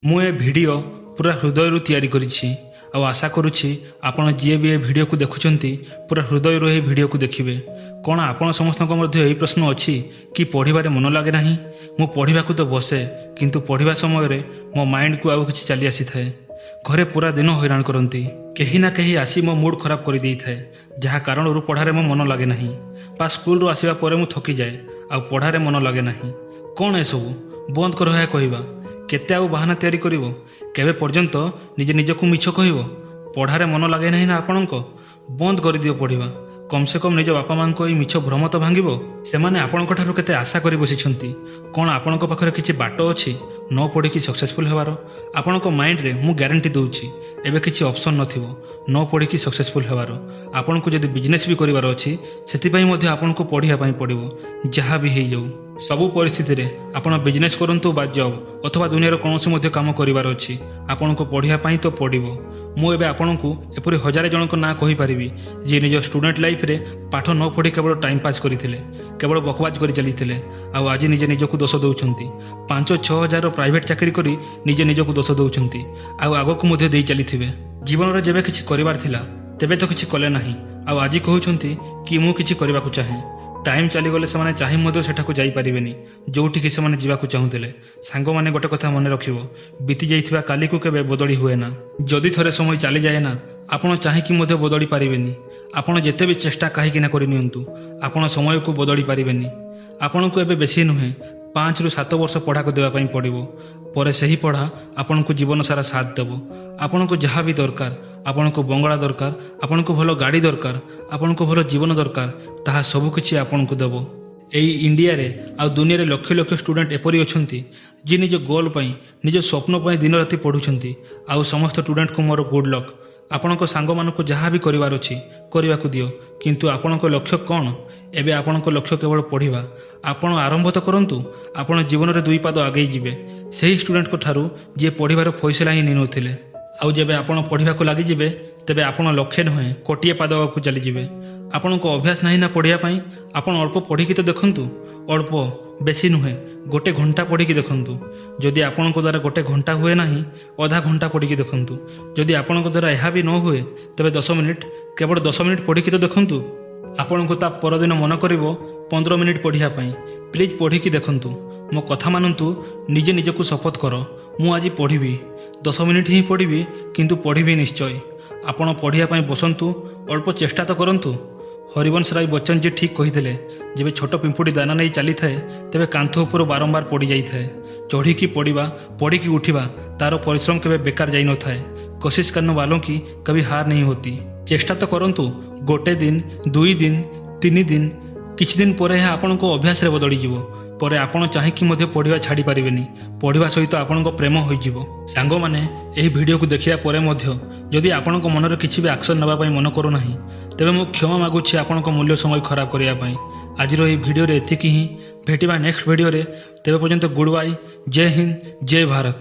ମୁଁ ଏ ଭିଡ଼ିଓ ପୁରା ହୃଦୟରୁ ତିଆରି କରିଛି ଆଉ ଆଶା କରୁଛି ଆପଣ ଯିଏ ବି ଏ ଭିଡ଼ିଓକୁ ଦେଖୁଛନ୍ତି, ପୁରା ହୃଦୟରୁ ଏହି ଭିଡ଼ିଓକୁ ଦେଖିବେ। କ'ଣ ଆପଣ ସମସ୍ତଙ୍କ ମଧ୍ୟ ଏହି ପ୍ରଶ୍ନ ଅଛି କି ପଢ଼ିବାରେ ମନ ଲାଗେ ନାହିଁ? ମୁଁ ପଢ଼ିବାକୁ ତ ବସେ, କିନ୍ତୁ ପଢ଼ିବା ସମୟରେ ମୋ ମାଇଣ୍ଡକୁ ଆଉ କିଛି ଚାଲି ଆସିଥାଏ। ଘରେ ପୁରା ଦିନ ହଇରାଣ କରନ୍ତି। କେହି ନା କେହି ଆସି ମୋ ମୁଡ୍ ଖରାପ କରିଦେଇଥାଏ, ଯାହା କାରଣରୁ ପଢ଼ାରେ ମୋ ମନ ଲାଗେ ନାହିଁ। ବା ସ୍କୁଲରୁ ଆସିବା ପରେ ମୁଁ ଥକିଯାଏ ଆଉ ପଢ଼ାରେ ମନ ଲାଗେ ନାହିଁ। କ'ଣ ଏସବୁ? ବନ୍ଦ କର ଏହା କହିବା। କେତେ ଆଉ ବାହାନା ତିଆରି କରିବ? କେବେ ପର୍ଯ୍ୟନ୍ତ ନିଜେ ନିଜକୁ ମିଛ କହିବ? ପଢ଼ାରେ ମନ ଲାଗେ ନାହିଁ ନା ଆପଣଙ୍କ? ବନ୍ଦ କରିଦିଅ ପଢ଼ିବା। କମ୍ ସେ କମ୍ ନିଜ ବାପା ମାଆଙ୍କ ଏଇ ମିଛ ଭ୍ରମ ତ ଭାଙ୍ଗିବ। ସେମାନେ ଆପଣଙ୍କ ଠାରୁ କେତେ ଆଶା କରି ବସିଛନ୍ତି। କ'ଣ ଆପଣଙ୍କ ପାଖରେ କିଛି ବାଟ ଅଛି ନ ପଢ଼ିକି ସକ୍ସେସଫୁଲ୍ ହେବାର? ଆପଣଙ୍କ ମାଇଣ୍ଡରେ ମୁଁ ଗ୍ୟାରେଣ୍ଟି ଦେଉଛି, ଏବେ କିଛି ଅପସନ୍ ନଥିବ ନ ପଢ଼ିକି ସକ୍ସେସଫୁଲ୍ ହେବାର। ଆପଣଙ୍କୁ ଯଦି ବିଜନେସ୍ ବି କରିବାର ଅଛି, ସେଥିପାଇଁ ମଧ୍ୟ ଆପଣଙ୍କୁ ପଢ଼ିବା ପାଇଁ ପଡ଼ିବ। ଯାହା ବି ହେଇଯାଉ, ସବୁ ପରିସ୍ଥିତିରେ ଆପଣ ବିଜନେସ୍ କରନ୍ତୁ ବା ଜବ୍ ଅଥବା ଦୁନିଆର କୌଣସି ମଧ୍ୟ କାମ କରିବାର ଅଛି, ଆପଣଙ୍କୁ ପଢ଼ିବା ପାଇଁ ତ ପଡ଼ିବ। ମୁଁ ଏବେ ଆପଣଙ୍କୁ ଏପରି ହଜାରେ ଜଣଙ୍କ ନାଁ କହିପାରିବି, ଯିଏ ନିଜ ଷ୍ଟୁଡେଣ୍ଟ ଲାଇଫରେ ପାଠ ନ ପଢ଼ି କେବଳ ଟାଇମ୍ ପାସ୍ କରିଥିଲେ, କେବଳ ବକବାଜ କରି ଚାଲିଥିଲେ ଆଉ ଆଜି ନିଜେ ନିଜକୁ ଦୋଷ ଦେଉଛନ୍ତି। 5-6 ହଜାରର ପ୍ରାଇଭେଟ୍ ଚାକିରି କରି ନିଜେ ନିଜକୁ ଦୋଷ ଦେଉଛନ୍ତି ଆଉ ଆଗକୁ ମଧ୍ୟ ଦେଇ ଚାଲିଥିବେ। ଜୀବନରେ ଯେବେ କିଛି କରିବାର ଥିଲା, ତେବେ ତ କିଛି କଲେ ନାହିଁ ଆଉ ଆଜି କହୁଛନ୍ତି କି ମୁଁ କିଛି କରିବାକୁ ଚାହେଁ। ଟାଇମ୍ ଚାଲିଗଲେ ସେମାନେ ଚାହିଁ ମଧ୍ୟ ସେଠାକୁ ଯାଇପାରିବେନି, ଯୋଉଠିକି ସେମାନେ ଯିବାକୁ ଚାହୁଁଥିଲେ। ସାଙ୍ଗମାନେ, ଗୋଟେ କଥା ମନେ ରଖିବ, ବିତି ଯାଇଥିବା କାଲିକୁ କେବେ ବଦଳି ହୁଏ ନା। ଯଦି ଥରେ ସମୟ ଚାଲିଯାଏ ନା, ଆପଣ ଚାହିଁକି ମଧ୍ୟ ବଦଳି ପାରିବେନି। ଆପଣ ଯେତେ ବି ଚେଷ୍ଟା କାହିଁକି ନା କରିନିଅନ୍ତୁ, ଆପଣ ସମୟକୁ ବଦଳି ପାରିବେନି। ଆପଣଙ୍କୁ ଏବେ ବେଶୀ ନୁହେଁ, 5ରୁ 7 ବର୍ଷ ପଢ଼ାକୁ ଦେବା ପାଇଁ ପଡ଼ିବ। ପରେ ସେହି ପଢ଼ା ଆପଣଙ୍କୁ ଜୀବନ ସାରା ସାଥ ଦେବ। ଆପଣଙ୍କୁ ଯାହା ବି ଦରକାର, ଆପଣଙ୍କୁ ବଙ୍ଗଳା ଦରକାର, ଆପଣଙ୍କୁ ଭଲ ଗାଡ଼ି ଦରକାର, ଆପଣଙ୍କୁ ଭଲ ଜୀବନ ଦରକାର, ତାହା ସବୁକିଛି ଆପଣଙ୍କୁ ଦେବ। ଏଇ ଇଣ୍ଡିଆରେ ଆଉ ଦୁନିଆରେ ଲକ୍ଷ ଲକ୍ଷ ଷ୍ଟୁଡେଣ୍ଟ ଏପରି ଅଛନ୍ତି, ଯିଏ ନିଜ ଗୋଲ୍ ପାଇଁ, ନିଜ ସ୍ୱପ୍ନ ପାଇଁ ଦିନ ରାତି ପଢ଼ୁଛନ୍ତି। ଆଉ ସମସ୍ତ ଷ୍ଟୁଡେଣ୍ଟକୁ ମୋର ଗୁଡ୍ ଲକ୍। ଆପଣଙ୍କ ସାଙ୍ଗମାନଙ୍କୁ ଯାହା ବି କରିବାର ଅଛି, କରିବାକୁ ଦିଅ, କିନ୍ତୁ ଆପଣଙ୍କ ଲକ୍ଷ୍ୟ କ'ଣ ଏବେ? ଆପଣଙ୍କ ଲକ୍ଷ୍ୟ କେବଳ ପଢ଼ିବା। ଆପଣ ଆରମ୍ଭ ତ କରନ୍ତୁ। ଆପଣ ଜୀବନରେ ଦୁଇ ପାଦ ଆଗେଇ ଯିବେ ସେହି ଷ୍ଟୁଡେଣ୍ଟଙ୍କ ଠାରୁ, ଯିଏ ପଢ଼ିବାର ଫଇସଲା ହିଁ ନେଇନଥିଲେ। ଆଉ ଯେବେ ଆପଣ ପଢ଼ିବାକୁ ଲାଗିଯିବେ, ତେବେ ଆପଣ ଲକ୍ଷେ ନୁହେଁ, କୋଟିଏ ପାଦ ଆଗକୁ ଚାଲିଯିବେ। ଆପଣଙ୍କ ଅଭ୍ୟାସ ନାହିଁ ନା ପଢ଼ିବା ପାଇଁ? ଆପଣ ଅଳ୍ପ ପଢ଼ିକି ତ ଦେଖନ୍ତୁ। ଅଳ୍ପ, ବେଶୀ ନୁହେଁ, ଗୋଟେ ଘଣ୍ଟା ପଢ଼ିକି ଦେଖନ୍ତୁ। ଯଦି ଆପଣଙ୍କ ଦ୍ୱାରା ଗୋଟେ ଘଣ୍ଟା ହୁଏ ନାହିଁ, ଅଧା ଘଣ୍ଟା ପଢ଼ିକି ଦେଖନ୍ତୁ। ଯଦି ଆପଣଙ୍କ ଦ୍ୱାରା ଏହା ବି ନ ହୁଏ, ତେବେ 10 ମିନିଟ୍, କେବଳ 10 ମିନିଟ୍ ପଢ଼ିକି ତ ଦେଖନ୍ତୁ। ଆପଣଙ୍କୁ ତା ପରଦିନ ମନ କରିବ 15 ମିନିଟ୍ ପଢ଼ିବା ପାଇଁ। ପ୍ଲିଜ୍ ପଢ଼ିକି ଦେଖନ୍ତୁ। ମୋ କଥା ମାନନ୍ତୁ। ନିଜେ ନିଜକୁ ଶପଥ କର, ମୁଁ ଆଜି ପଢ଼ିବି। 10 ମିନିଟ୍ ହିଁ ପଢ଼ିବି, କିନ୍ତୁ ପଢ଼ିବି ନିଶ୍ଚୟ। ଆପଣ ପଢ଼ିବା ପାଇଁ ବସନ୍ତୁ। ଅଳ୍ପ ଚେଷ୍ଟା ତ କରନ୍ତୁ। ହରିବଂଶ ରାୟ ବଚ୍ଚନଜୀ ଠିକ୍ କହିଥିଲେ, ଯେବେ ଛୋଟ ପିମ୍ପୁଡ଼ି ଦାନା ନେଇ ଚାଲିଥାଏ, ତେବେ କାନ୍ଥ ଉପରୁ ବାରମ୍ବାର ପଡ଼ିଯାଇଥାଏ। ଚଢ଼ିକି ପଡ଼ିବା, ପଡ଼ିକି ଉଠିବା, ତାର ପରିଶ୍ରମ କେବେ ବେକାର ଯାଇନଥାଏ। कोशिश करने वालों की कभी हार नहीं होती। ଚେଷ୍ଟା ତ କରନ୍ତୁ। ଗୋଟେ ଦିନ, 2 ଦିନ, 3 ଦିନ, କିଛି ଦିନ ପରେ ଏହା ଆପଣଙ୍କ ଅଭ୍ୟାସରେ ବଦଳିଯିବ। ପରେ ଆପଣ ଚାହିଁକି ମଧ୍ୟ ପଢ଼ିବା ଛାଡ଼ି ପାରିବେନି। ପଢ଼ିବା ସହିତ ଆପଣଙ୍କ ପ୍ରେମ ହୋଇଯିବ। ସାଙ୍ଗମାନେ, ଏହି ଭିଡ଼ିଓକୁ ଦେଖିବା ପରେ ମଧ୍ୟ ଯଦି ଆପଣଙ୍କ ମନରେ କିଛି ବି ଆକ୍ସନ୍ ନେବା ପାଇଁ ମନ କରୁନାହିଁ, ତେବେ ମୁଁ କ୍ଷମା ମାଗୁଛି ଆପଣଙ୍କ ମୂଲ୍ୟ ସମୟ ଖରାପ କରିବା ପାଇଁ। ଆଜିର ଏହି ଭିଡ଼ିଓରେ ଏତିକି ହିଁ। ଭେଟିବା ନେକ୍ସଟ ଭିଡ଼ିଓରେ। ତେବେ ପର୍ଯ୍ୟନ୍ତ ଗୁଡ୍ ବାଇ। ଜୟ ହିନ୍ଦ, ଜୟ ଭାରତ।